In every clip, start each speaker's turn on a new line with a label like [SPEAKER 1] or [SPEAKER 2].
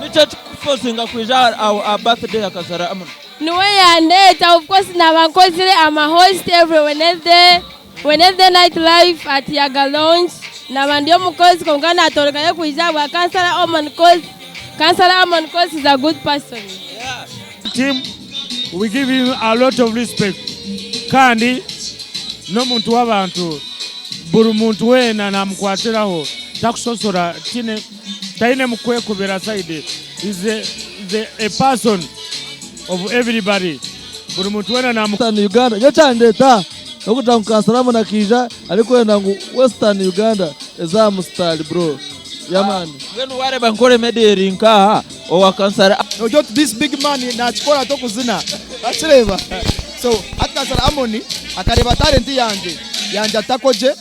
[SPEAKER 1] Niki ekikukufosinga kwija aha birthday ya Kansara Amon?
[SPEAKER 2] Niwe yandeeta of course naba nkozire am a host every Wednesday, Wednesday night live at Yaga lounge naba ndi omukozi kwonka natorokayo kwija ahabwa Kansara Amon coz Kansara Amon coz is a good person.
[SPEAKER 3] Team we give him a lot of respect kandi n'omuntu w'abantu buri muntu weena namukwatiraho takushosora tine taine mukwekubira side is a, the, a person of everybody buri muntu weena namu
[SPEAKER 4] Western Uganda nyowe kyandeta nokugira ngu kansara Amon akaija arikwenda ngu Western Uganda eze aha musitari bro yamani.
[SPEAKER 1] Mbwenu wareba Nkore Media eri nkaha owa kansara.
[SPEAKER 5] Nogira oti this big man nakikora ata okuzina wakireeba so hati kansara Amon akareeba talent yangye yangye atako gye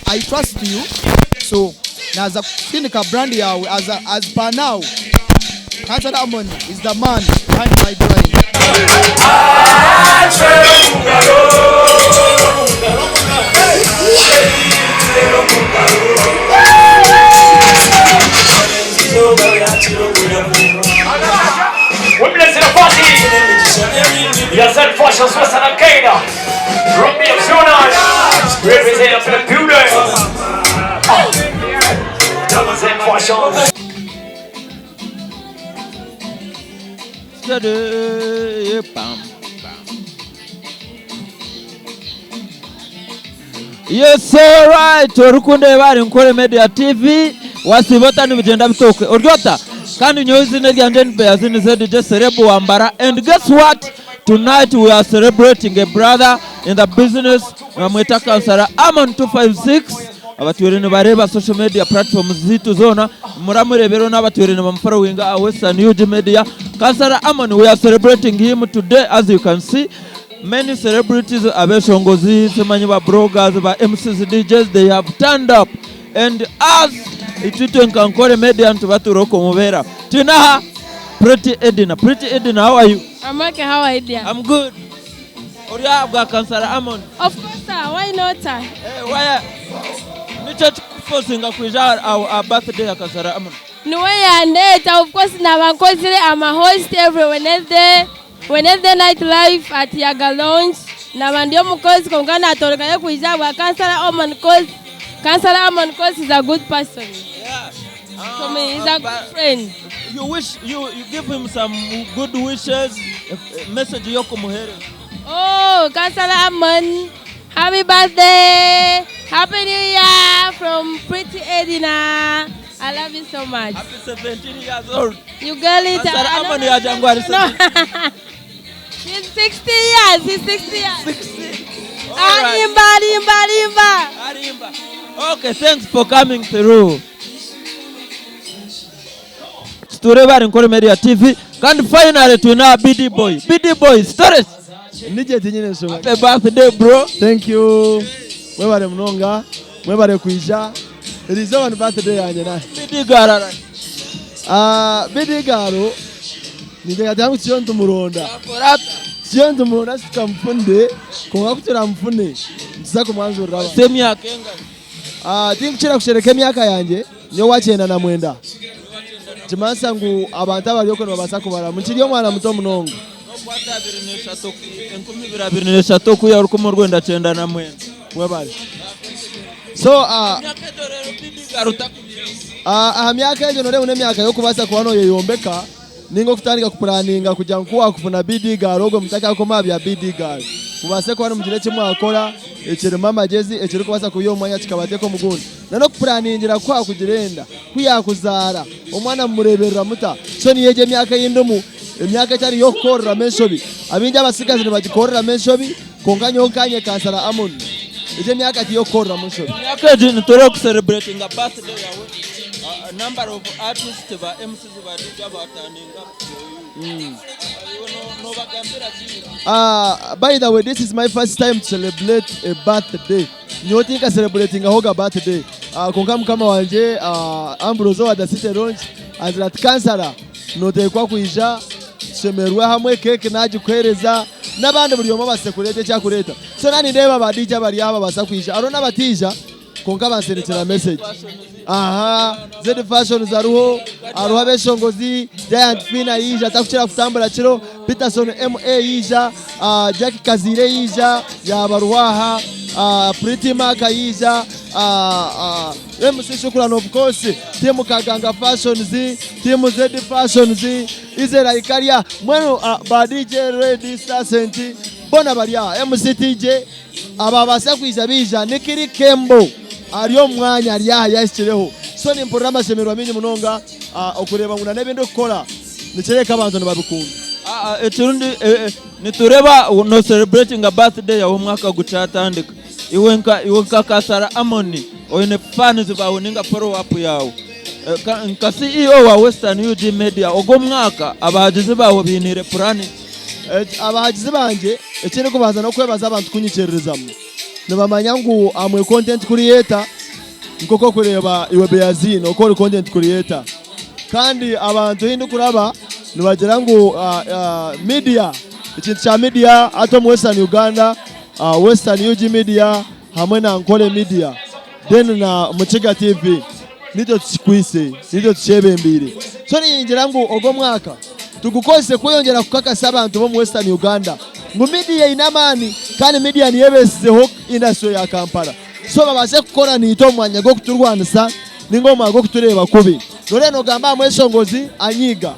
[SPEAKER 5] I trust you so naza kusindika brand yawe as as per now kansara Amon is the man behind my brand.
[SPEAKER 1] Steady, bam, bam. Yes, alright. Orikundeeba ari Nkore Media TV. Wasiiba ota nibigyenda bitoke. Ori ota? Kandi nyowe eiziina eryangye ni Beyazini ZJ Cerebu Wambara. And guess what? Tonight we are celebrating a brother in the business. Nibamweta Kansara Amon 256. Abatwire nibareeba social media platforms zaitu zoona. Muramureebereho n'abatwire nibamufollowinga aha Western UG Media. Kansara Amon, we are celebrating him today as you can see. Many celebrities, abeshongozi, simanyi ba bloggers, ba MCs, DJs, they have turned up and us itwe nka Nkore Media nituba turi okumubeera. Twine aha Pretty Edina. Pretty Edina, how are you?
[SPEAKER 2] I'm okay, how are you dear?
[SPEAKER 1] I'm good. Ori aha bwa Kansara Amon.
[SPEAKER 2] Of course sir, why not sir?
[SPEAKER 1] Eh, why Nikyo ekikufosinga kwija aha birthday ya Kansara Amon?
[SPEAKER 2] Niwe yandeeta of course naba nkozire I'm a host every Wednesday Wednesday night live at Yaga lounge naba ndi omukozi kwonka natorokayo kwija ahabwa Kansara Amon coz Kansara Amon coz is a good person to me he's a good friend.
[SPEAKER 1] You wish you, you give him some good wishes, message y'okumuhereza.
[SPEAKER 2] Oh Kansara Amon happy birthday happy new year from Pretty Edina I love you so much.
[SPEAKER 1] Happy 17 years old.
[SPEAKER 2] You girl it.
[SPEAKER 1] Kansara
[SPEAKER 2] Ah, no,
[SPEAKER 1] Amon
[SPEAKER 2] no,
[SPEAKER 1] yagira
[SPEAKER 2] no,
[SPEAKER 1] ngu ari
[SPEAKER 2] no, no. He's 60 years. He's 60 years.
[SPEAKER 1] 60. Alright.
[SPEAKER 2] Arimba, arimba, arimba.
[SPEAKER 1] Arimba. Okay, thanks for coming through. Tureebe ahari Nkore Media TV kandi finally twine aha BD Boy. BD Boy, stories.
[SPEAKER 4] Nigye tinyine nshonga.
[SPEAKER 1] Happy birthday bro.
[SPEAKER 4] Thank you. Mwebare munonga, mwebare kwija. Erizooba ni birthday yangye naye.
[SPEAKER 1] BD Garara.
[SPEAKER 4] Ah, BD Garo ninteekateeka ngu turiyo nitumuronda.
[SPEAKER 1] Akora ata?
[SPEAKER 4] Turiyo nitumuronda titukamufunire kwonka ku turamufune nituza kumwanjurira abantu.
[SPEAKER 1] Ese emyaka engahi?
[SPEAKER 4] Ah, tinkukira kushereka emyaka yangye, nyowe wa 94. Nikimanyisa ngu abantu abari okwe nibabaasa kubaramu. Nkiri omwana muto munonga.
[SPEAKER 1] N'okwata 23 2023 okwiha 1994.
[SPEAKER 4] Webare. So, ah,
[SPEAKER 1] Emyaka egyo reero BD Garo otakugireho.
[SPEAKER 4] ah, aha myaka egyo noreeba n'emyaka y'okubaasa kuba noyeyombeka ninga okutandika kupuraninga kugira ngu ku waakufuna BD Garo ogwe mutakakoma aha bya BD Garo. Mubaase kuba nimugira eki mwakora ekirimu amagyezi ekirikubaasa kwiha omu mwanya kikabateeka omu gundi. Na n'okupuraningira ku waakugira enda, ku yaakuzaara, omwana mumureeberera muta? So niyo egyo emyaka ei ndimu, emyaka etari y'okukoreramu enshobi. Abaingi abatsigazi nibagikoreramu enshobi, kwonka nyowe nkaanye Kansara Amon, egyo emyaka tiy'okukoreramu nshobi.
[SPEAKER 1] Emyaka egi nitureeba okusereburetinga birthday yaawe, a number of artists, ba MCs, ba DJ abaataninga up for you. Iwe noobagambira ki?
[SPEAKER 4] Ah, by the way, this is my first time to celebrate a birthday. Nyowe tinkasereburetingahoga birthday. Ah, kwonka mukama wangye ah, Ambrose owa The City Lounge angira ati kansara noteekwa kwija tushemererwe hamwe keeki nagikuheereza n'abandi buri omwe abaase kureeta eki arikureeta. So na nindeeba ba DJ abari aha babaasa kwija hariho n'abataija. Kwonka bansindikira message. Aha, Zed Fashions ariho, hariho abeshongozi, Giant Fina yaija atakukira kutambura kiro, Peterson MA yaija, ah, Jack Kaziire yaija, yaaba ariho aha, ah, Pretty Mark yaija, ah, ah, MC Shukran of course, Team Kaganga Fashions, Team Zed Fashions, Izera Ikarya, mbwenu ah, ba DJ Red Star Sent, bona bari aha, MC TJ, Ababaasa kwija baija. Nikiri Kembo ari omu mwanya ari aha yahikireho. So nimpurira amashemererwa maingi munonga okureeba ngu n'ebi ndikukora nikireebeka abantu nibabikunda.
[SPEAKER 1] Ekirungi nitureeba no celebratinga birthday yawe omwaka gukyatandika. Iwe nka iwe nka Kasara Amon oine fans baawe ninga follow up yaawe. Nka CEO wa Western UG Media ogu omwaka abahagizi baawe bainiire purani ki?
[SPEAKER 4] Abahagizi bangye, ekindikubanza n'okwebaza abantu kunyikiririzamu. Nibamanya ngu am a content creator nk'oku orikureeba iwe Beaziin oku ori content creator. Kandi abantu ahu ndikuraba nibagira ngu media, ekintu kya media hati omu Western Uganda, Western UG media hamwe na Ankole media then na Mukiga TV nitwe tukikwitse, nitwe tukyebembeire. So ningira ngu ogu omwaka tugukozese kweyongyera kukakasa abantu b'omu Western Uganda ngu media eine amaani kandi media niyo ebesizeho industry ya Kampala. So babaase kukora naitwe omu mwanya gw'okuturwanisa ninga omu mwanya gw'okutureeba kubi. Noreeba nogamba aha mweshongozi anyiiga.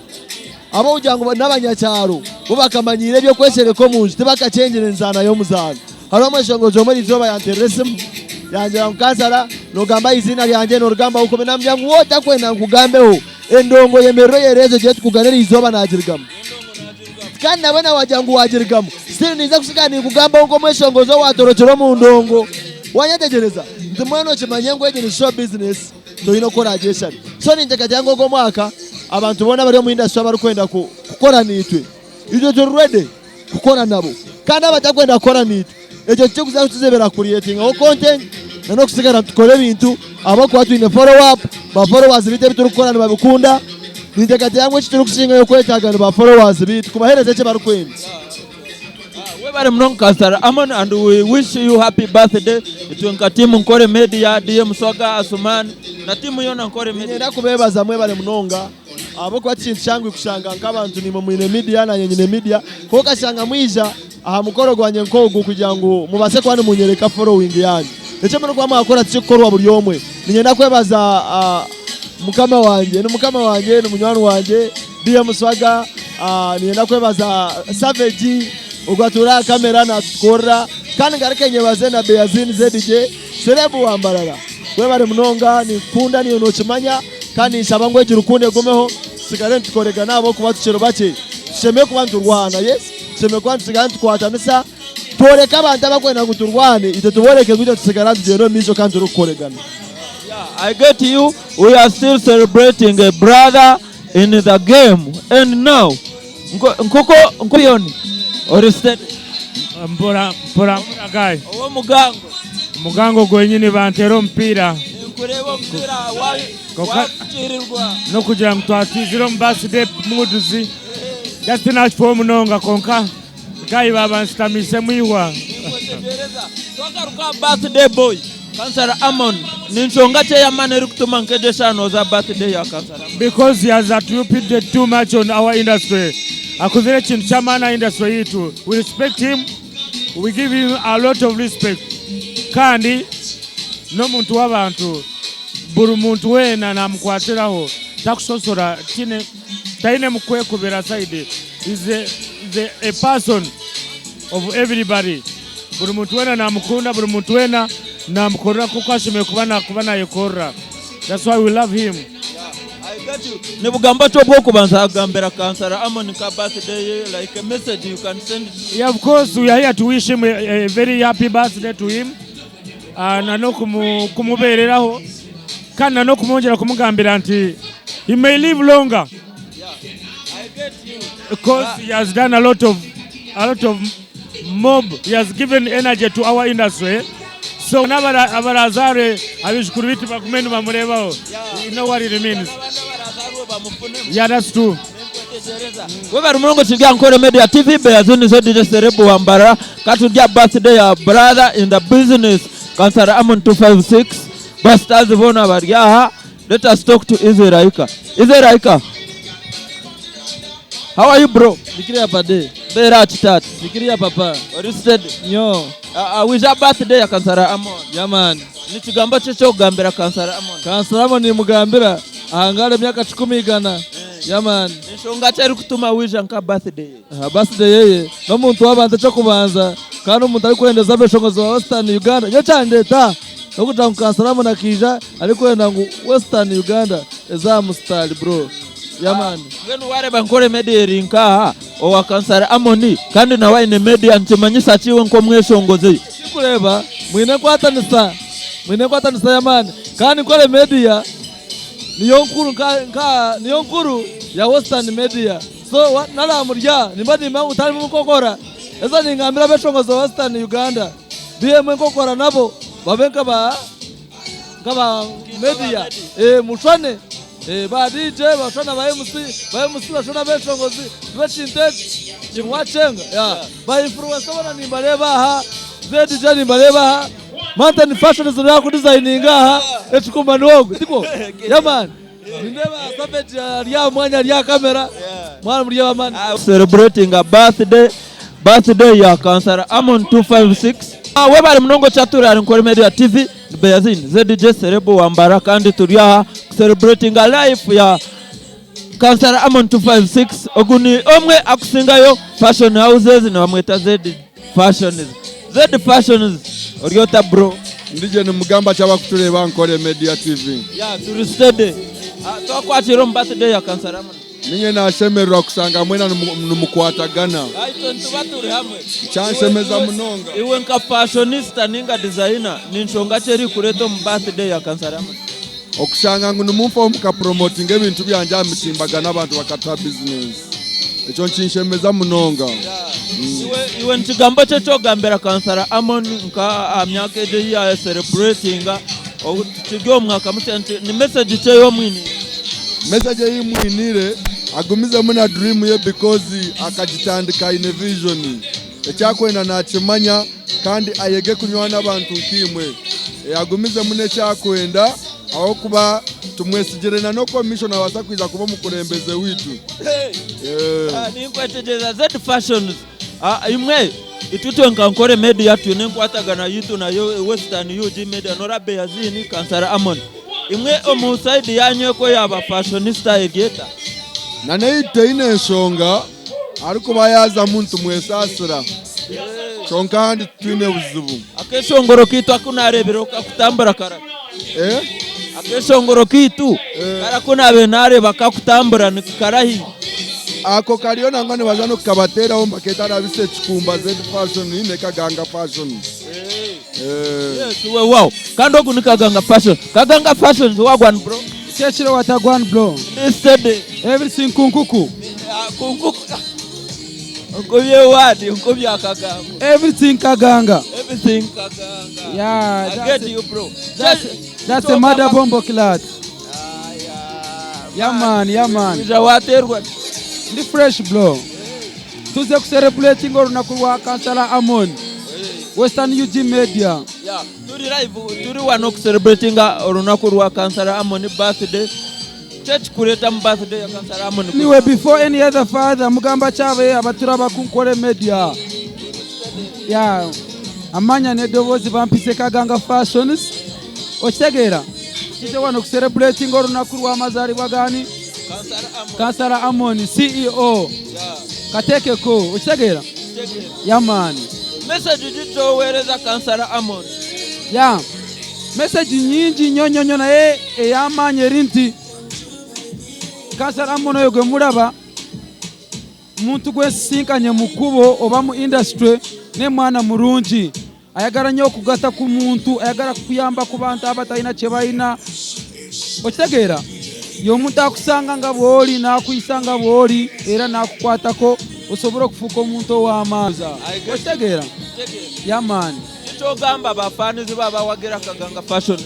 [SPEAKER 4] Ahabw'okugira ngu n'abanyakyaro bo bakamanyiira eby'okweshereka omu nju, tibakakyengire nzaana y'omuzaano. Hariho omweshongozi omwe erizooba yanteerera esimu yangira ngu Kansara noogamba aha iziina ryangye noorigambaho kubi. Naamugira ngu waaba otakwenda nkugambeho, endongo oyemerere oyereeze ogire tukugane erizooba naagirigamu. Kandi nabwe nawe waagira ngu waagirigamu, still ninza kusigara ninkugambaho nk'omweshongozi owaatorokire omu ndongo. Waanyetegyereza? Nti mbwenu okimanye ngu egi ni show business. Toine oku oraagyeshare. So ninteekateeka ngu ogu omwaka abantu boona abari omu industry abarikwenda kukora naitwe, itwe turi ready kukora nabo. Kandi abatarikwenda kukora naitwe, ekyo tikirikuza kutuzibira kucreatingaho content na n'okusigara nitukora ebintu ahabw'okuba twine follow up, ba followers baitu ebi turikukora nibabikunda. Ninteekateeka ngu eki turikusingayo kwetaaga ni ba followers baitu kubaheereza eki barikwenda.
[SPEAKER 1] Webare munonga Kansara Amon and we wish you happy birthday itwe nka team Nkore Media, DM Swaga, Asuman na team yoona Nkore Media.
[SPEAKER 4] Niinyenda kubeebaza mwebare munonga ahabw'okuba ti kintu kyanguhi kushanga nk'abantu naimwe mwine media nanye nyine media kwonka okashanga mwija aha mukoro gwangye nk'ogu kugira ngu mubaase kuba nimunyereka following yaanyu. Eki murikuba mwakora tikikukorwa buri omwe. Niinyenda kwebaza mukama wangye, ni mukama wangye, ni munywani wangye DM Swaga, niinyenda kwebaza Savage ogwo atuura aha kamera naatukorera kandi ngaruke nyebaze na Beazin ZJ Celeb wa Mbarara. Webare munonga ninkukunda naiwe nookimanya kandi ninshaba ngu egi rukundo egumeho tusigare nitukoregana ahabw'okuba tukiri bakye. Tushemereire kuba niturwana, yes, tushemereire kuba nitusigara nitukwatanisa tworeke abantu abakwenda ngu turwane itwe tuboreke ngu itwe tusigara nitugyenda omu maisho kandi turikukoregana.
[SPEAKER 1] Yeah, I get you. We are still celebrating a brother in the game and now nkoko nkuyoni ori steady.
[SPEAKER 3] Mpora mpora mpora guy.
[SPEAKER 1] Ow'omugango.
[SPEAKER 3] Omugango gwenyini banteera omupiira.
[SPEAKER 1] Ninkureeba omupiira wafikirirwa.
[SPEAKER 3] N'okugira ngu twatwizire omu birthday moods just tinakifeho munonga kwonka guy babanshutamiisemu eihwa.
[SPEAKER 1] Ninkwetegyereza. Twagaruka aha birthday boy. Kansara Amon, ni nshonga ki ey'amaani erikutuma nk'egyo eshaaha nooza aha birthday ya Kansara Amon?
[SPEAKER 3] Because he has attributed too much on our industry. Akozire ekintu ky'amaani aha industry yaitu. We respect him, we give him a lot of respect. Kandi n'omuntu w'abantu, buri muntu weena namukwatiraho, takushosora, tihaine taine mukwekubira side. He's a, he's a, a person of everybody. Buri muntu weena namukunda, buri muntu weena namukorera nk'oku ashemereire kuba nakuba nayekorera. That's why we love him.
[SPEAKER 1] Ni bugambo ki obw'okubanza kugambira Kansara Amon nka birthday ye like a message you can send to
[SPEAKER 3] Yeah, of course we are here to wish him a very happy birthday to him na n'okumubeereraho kandi na n'okumwongyera kumugambira nti he may live longer because he has done a lot of mob he has given energy to our industry so n'abarazaare abaijukuru baitu bagume nibamureebaho. You know what it means. Yeah, that's true.
[SPEAKER 1] Webare munonga kiri aha Nkore Media TV Beazini ZJ Celeb wa Mbarara ka turi aha birthday ya brother in the business Kansara Amon 256. Ba stars boona bari aha. Let us talk to Easy Raika. Easy Raika. How are you bro?
[SPEAKER 6] Ndikiriya pade.
[SPEAKER 1] Mbeera ki taata?
[SPEAKER 6] Ndikiriya papa.
[SPEAKER 1] Ori steady?
[SPEAKER 6] Nyo.
[SPEAKER 1] Wija birthday ya Kansara Amon.
[SPEAKER 6] Yeah man.
[SPEAKER 1] Ni kigambo ki eky'okugambira Kansara Amon?
[SPEAKER 6] Kansara Amon nimugambira ahangare emyaka 100. Yeah man.
[SPEAKER 1] Ni nshonga ki erikutuma wija nka birthday ye?
[SPEAKER 6] Aha birthday yeye n'omuntu w'abantu eky'okubanza kandi omuntu arikwendeza abeshongozi ba Western Uganda. Nyowe ekyandeeta n'okugira ngu Kansara Amon akaija arikwenda ngu Western Uganda eze aha musitaari bro. Yeah man.
[SPEAKER 1] Mbwenu wareeba Nkore Media eri nk'aha owa Kansara Amon kandi nawe aine media nikimanyisa ki iwe nk'omweshongozi?
[SPEAKER 6] Tikureeba mwine enkwatanisa, mwine enkwatanisa y'amaani kandi Nkore Media niyo nkuru nka nka niyo nkuru ya Western Media so wa naramurya nimba nimanya ngu tarimu nkokora eza ningambira abeshongozi ba Western Uganda bihemu enkokora nabo babe nka ba nka ba media eh mushwane eh ba DJ bashwane ba MC ba MC bashwane abeshongozi kibe ekintu eki kimwakyenga yeah ba influencer bona nimbareeba aha ZJ nimbareeba aha Mountain Fashions niwe akudizayininga aha ekikumba niwe ogwe tikwo yeah man nindeeba Savage ari aha mwanya ari aha kamera mwana muri abamani
[SPEAKER 1] Celebrating a birthday birthday ya Kansara Amon 256. Ah, webare munonga okyatuura ahari Nkore Media TV ni Beyazin ZJ Celeb Wambara kandi turi aha celebrating a life ya Kansara Amon 256 ogu ni omwe akusingayo fashion houses nibamweta Z Fashions. Z Fashions ori ota bro?
[SPEAKER 7] Ndigye nimugamba ki abakutureeba Nkore Media TV?
[SPEAKER 1] Yeah, turi steady. Ah, twakwakira omu birthday ya Kansara Amon.
[SPEAKER 7] Ninye nashemererwa kushanga mwena nimukwatagana.
[SPEAKER 1] Ah, itwe nituba turi hamwe.
[SPEAKER 7] Kyanshemeza munonga.
[SPEAKER 1] Iwe nka fashionista ninga designer ni nshonga ki erikureeta omu birthday ya Kansara Amon?
[SPEAKER 7] Okushanga ngu nimunfaho mukapromotinga ebintu byangye aha mitimbagano abantu bakatuha bizinesi. Ekyo nikinshemeza munonga.
[SPEAKER 1] Iwe, iwe ni kigambo ki eki ogambira Kansara Amon nka aha myaka egyo ei ya celebratinga obu tukiri omu mwaka musya nti ni message ki ei omwiniire?
[SPEAKER 7] Message ei mwiniire agumizemu na dream ye because akagitandika aine vision. Eki akwenda nakimanya kandi ayege kunywana abantu nkaimwe. Agumizemu n'eki akwenda ahabw'okuba tumwesigire na n'okuba omu maisho nabaasa kwija kuba omukurembeze waitu.
[SPEAKER 1] Ninkwetegyereza Z Fashions imwe itwe itwe nka Nkore Media twine enkwatagana yaitu nayo Western UG Media nora Beyazini Kansara Amon. Imwe omu side yanyu eko yaba fashionista eri eta?
[SPEAKER 7] Na n'eitu teine enshonga arikuba yaazamu nitumwesaasira kyonka ahandi titwine buzibu.
[SPEAKER 1] Akeshongoro kaitu aku naareebire kakutambura karahi?
[SPEAKER 7] Eh?
[SPEAKER 1] Akeshongoro kaitu
[SPEAKER 7] Eh.
[SPEAKER 1] kari aku naabaire naareeba kakutambura ni karahi?
[SPEAKER 7] Ako kariyo nangwa nibaza n'okukabateeraho nibakeeta Rabisa Ekikumba Z Fashion ne Kaganga Fashion. Eh.
[SPEAKER 1] Yes, weewaawo. Kandi ogu ni Kaganga Fashion. Kaganga Fashions wagwan bro?
[SPEAKER 8] Kyekiro watagwan bro.
[SPEAKER 1] Ndi steady.
[SPEAKER 8] Everything kunkuku.
[SPEAKER 1] Kunkuku. Nkubye word, nkubye akagambo.
[SPEAKER 8] Everything Kaganga.
[SPEAKER 1] Everything Kaganga.
[SPEAKER 8] Yeah,
[SPEAKER 1] I
[SPEAKER 8] that's
[SPEAKER 1] get
[SPEAKER 8] it.
[SPEAKER 1] you bro.
[SPEAKER 8] That's a mother bombo clad. Yeah man, yeah man.
[SPEAKER 1] Ija waterwa.
[SPEAKER 8] Ndi fresh bro. Tuze ku celebrating olunaku lwa Kansala Amon. Western UG Media.
[SPEAKER 1] Yeah, turi live turi wano ku celebratinga olunaku rwa Kansala Amon birthday. Ki ekikureeta mu birthday ya Kansala Amon?
[SPEAKER 8] Anyway, before any other father mugamba kyabe abaturaba ku Nkore Media. Yeah. Amanya n'eddoboozi bampise Kaganga Fashions. Okitegeera? Tuze wano ku celebrating olunaku lw'amazaalibwa gani? Kansala Amon CEO. Kateekeko. Okitegeera? Yeah man.
[SPEAKER 1] Message ki ky'oweereza Kansala Amon?
[SPEAKER 8] Yeah. Message nyingi nnyo nnyo nnyo naye ey'amaanyi eri nti Kansala Amon oyo gwe mulaba muntu gwe nsisinkanye mu kkubo oba mu industry naye mwana mulungi ayagala nnyo okugata ku muntu ayagala kuyamba ku bantu abatalina kye balina okitegeera y'omuntu akusanga nga bw'oli n'akuyisa nga bw'oli era n'akukwatako osobole okufuuka omuntu ow'amaanyi okitegeera yamaani
[SPEAKER 1] Kyogamba bafaanizi bo abawagira Kaganga Fashion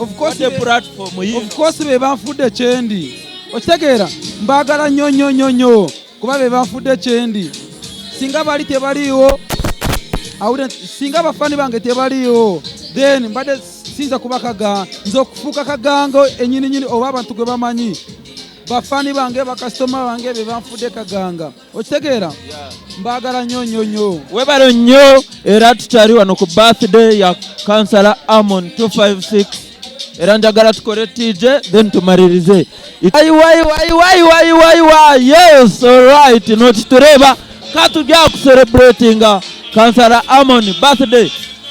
[SPEAKER 8] Of course
[SPEAKER 1] Wadde platform yiino.
[SPEAKER 8] Of course be banfudde kyendi okitegeera mbaagala nnyo nnyo nnyo nnyo kuba be banfudde kyendi singa bali tebaliiwo I wouldn't- singa abafani bange tebaliiwo then mbadde Sinza kuba Kaganga, nza okufuuka Kaganga enyini nyini oba abantu gwe bamanyi. Bafani bange, bakasitoma bange be banfudde Kaganga. Okitegeera? Mbaagala nnyo nnyo nnyo.
[SPEAKER 1] Webale nnyo era tukyali wano ku birthday ya kansala Amon 256 era njagala tukore TJ then tumaririze. Wai wai wai wai wai wai wai yes alright nokitureeba ka turi aha kucelebratinga kansala Amon birthday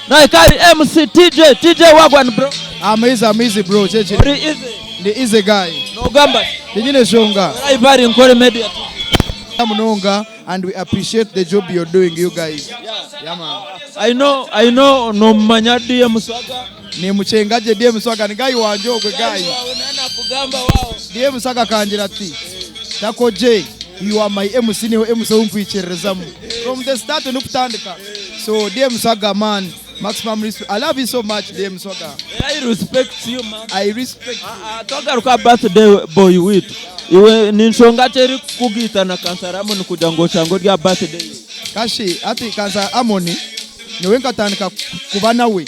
[SPEAKER 1] naye kari MC TJ TJ wagwan bro.
[SPEAKER 5] I'm easy, I'm easy bro. Kyekiri.
[SPEAKER 1] Ori easy.
[SPEAKER 5] Ndi easy guy.
[SPEAKER 1] Nogamba.
[SPEAKER 5] Tinyine nshonga.
[SPEAKER 1] Live ari Nkore Media TV.
[SPEAKER 5] Munonga and we appreciate the job you're doing you guys. Yeah man.
[SPEAKER 1] I know, I know nomumanya DM Swaga.
[SPEAKER 5] Nimucenga gye DM Swaga ni guy wanje ogwe guy. DM Swaga akangira ati Tako J you are my MC niwe MC owunkwikiririzamu from the start nokutandika. So DM Swaga man maximum respect. I love you so much DM Swaga.
[SPEAKER 1] I respect you man.
[SPEAKER 5] I respect you.
[SPEAKER 1] Twagaruka aha birthday boy waitu. Iwe ni nshonga ki erikukugaita na Kansara Amon kugira ngu oshange ori aha birthday ye?
[SPEAKER 5] Kashi hati Kansara Amon nyowe nkatandika kuba nawe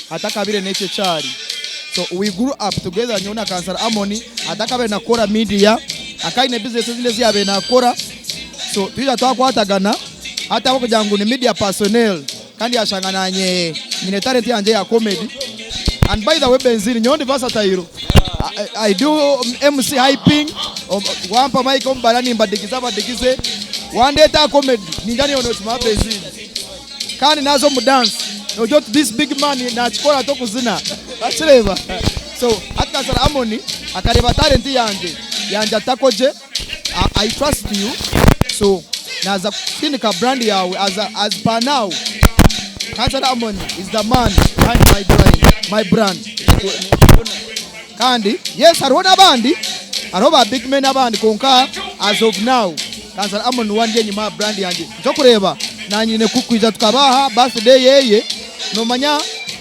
[SPEAKER 5] atakabire n'ekyo ekyari. So we grew up together nyowe na Kansara Amon atakabire nakukora media akaba aine business ezindi ezi yabaire nakora so twija twakwatagana hati ahabw'okugira ngu ni media personnel kandi yashanga nanye nyine talent yangye eya comedy and by the way Benzini nyowe ndi versatile I, I do MC hyping wampa mic omu bara nimbadigiza abadigize wandeeta aha comedy ningira niiwe nokimanya Benzini kandi naza omu dance nogira oti this big man nakikora ata okuzina wakireeba so hati Kansara Amoni akareeba talent yangye yangye atako gye I, I trust you so naza kusindika brand yawe as, a, as per now Kansara Amoni is the man behind my brand, my brand. Kandi yes hariho n'abandi hariho ba big men abandi kwonka as of now Kansara Amoni niwe ari enyima aha brand yangye. Nikyokureeba nanye nyine kwija tukabaha birthday yeye nomanya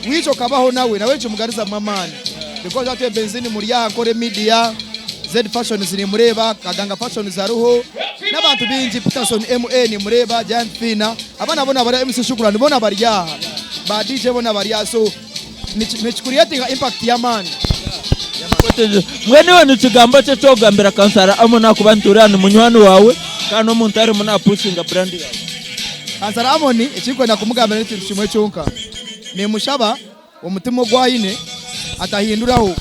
[SPEAKER 5] wiija okabaho nawe nawe nikimugarizamu amaani because hati Benzini muri aha Nkore Media Z Fashions nimureeba, Kaganga Fashions hariho n'abantu baingi, Peterson MA nimureeba, Giant Fiina, abaana boona bari aha, MC Shukurani boona bari aha, ba DJ boona bari aha so nikicreatinga impact y'amaani.
[SPEAKER 1] Mbwenu iwe ni kigambo ki eki okugambira Kansara Amon ahakuba nitureeba ni munywani waawe kandi omuntu arimu napushinga brand yaawe?
[SPEAKER 5] Kansara Amon eki ndikwenda kumugambira n'ekintu kimwe kyonka, nimushaba Omutima ogu aine atahinduraho.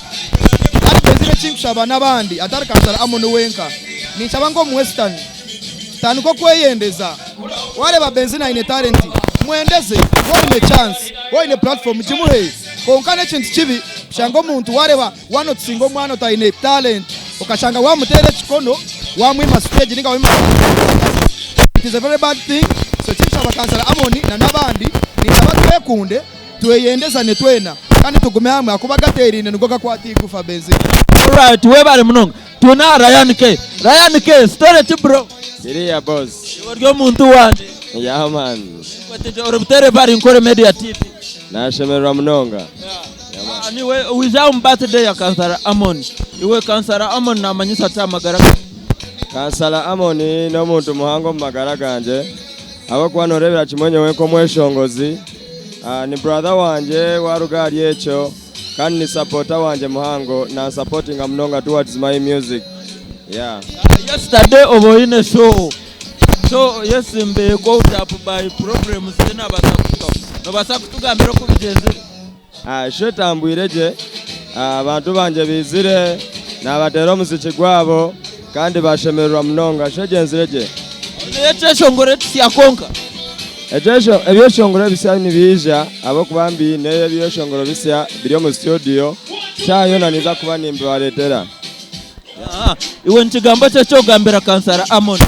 [SPEAKER 5] Kandi Benzine ekinkushaba n'abandi atari Kansara Amon wenka, ninshaba ngu omu Western tutandike okweyendeza. Wareeba Benzine aine talent, mwendeze, waaba oine chance, waaba oine platform gimuhe. Kwonka n'ekintu kibi kushanga omuntu wareeba wanotisinga omwana otaine talent okashanga wamuteera ekikono wamwima stage ninga wamwima It is a very bad thing. So ekinkushaba Kansara Amon na n'abandi ninshaba twekunde. Tweyendezane twena kandi tugume hamwe ahakuba agateeraine nigo gakwata eigufa. Benzine.
[SPEAKER 1] Alright webare munonga. Twine aha Ryan K. Ryan K story ki bro?
[SPEAKER 9] Kiriya boss.
[SPEAKER 1] Iwe ori omuntu wangye.
[SPEAKER 9] Yeah man.
[SPEAKER 1] Ori butereevu ahari Nkore Media TV.
[SPEAKER 9] Nashemererwa munonga. Yeah man.
[SPEAKER 1] Niiwe waija omu birthday ya Kansara Amon. Iwe Kansara Amon namanyisa ki aha magara gaawe?
[SPEAKER 9] Kansara Amon n'omuntu muhango omu magara gangye ahabw'okuba noreebera kimwe nyowe nk'omweshongozi Ni brother wangye waruga ahari ekyo kandi ni supporter wangye muhango nansapotinga munonga towards my music yeah.
[SPEAKER 1] Yesterday oba oyine show so yes mbe caught up by problems tinabasa kuhikaho nobasa kutugambira oku bigyenzire?
[SPEAKER 9] Show etambwire gye, abantu bangye baizire nabateera omuziki gwabo kandi bashemererwa munonga, show egyenzire gye.
[SPEAKER 1] Oineyo ekyeshongoro ekisya kwonka?
[SPEAKER 9] Ebyeshongoro ebisya nibiija ahabw'okuba mbiineyo ebyeshongoro bisya biri omu studio, shaaha yoona ninza kuba nimbibareetera.
[SPEAKER 1] Iwe ni kigambo ki eki ogambira Kansara Amon?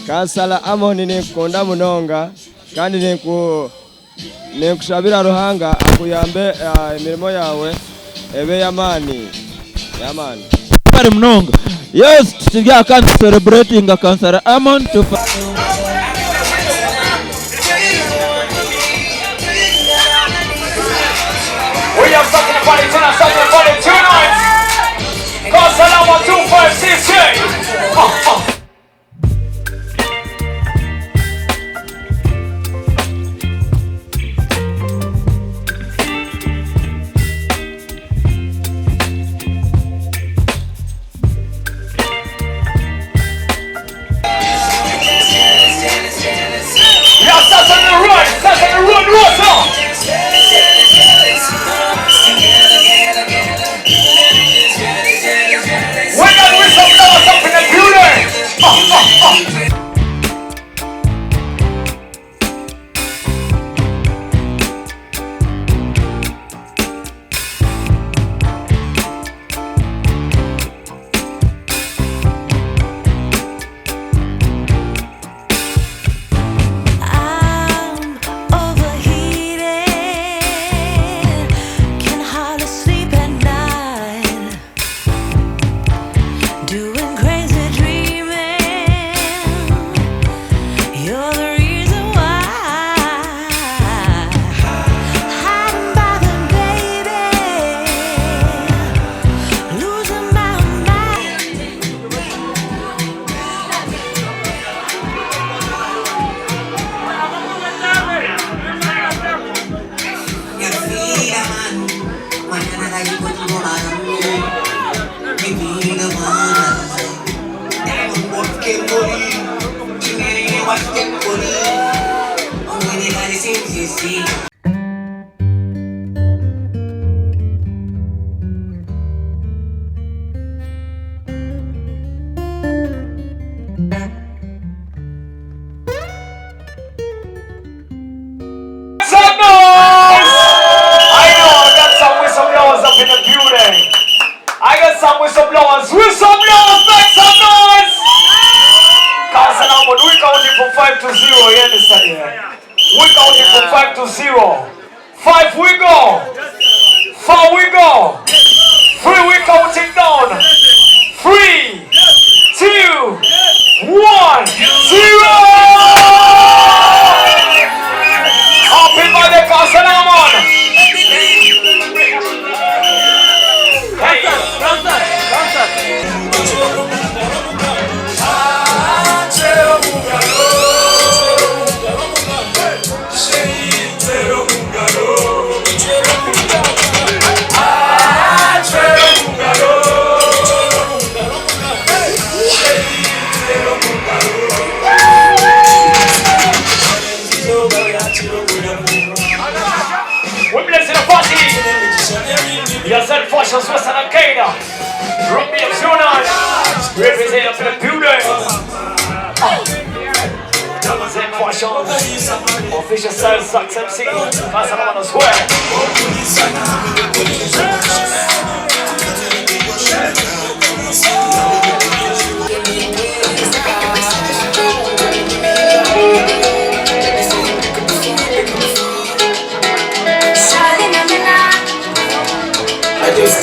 [SPEAKER 9] Kansara Amon ninkukunda munonga kandi ninku. Ninkushabira Ruhanga akuyambe emirimo yawe ebe ey'amaani y'amaani.
[SPEAKER 1] Webare munonga. Yes tukiri aha kandi tu celebratinga Kansara Amon Tufa.
[SPEAKER 10] We are starting the party tonight, starting the party tonight. Kasalama 256 J.
[SPEAKER 11] I'm overheated, can hardly sleep at night. Doing crazy dreaming. You're the reason why. Hiding by the baby, losing my mind.
[SPEAKER 10] Some noise! I know, I got some whistleblowers up in the building. I got some whistleblowers. Whistleblowers, make some noise! Council Amon, we counting from 5 to 0, you understand here? We counting from 5 to 0. 5 we go. 4 we go. 3 we counting down. 3, 2, 1, 0! Happy birthday, Council Amon! Hey! We bless the party. Yourself, Fashions, Western and Kenya. Rugby of Jonas. Represent up in the building. Zen Fashions. Official Style Sax MC. Kasalaman as well.
[SPEAKER 12] I just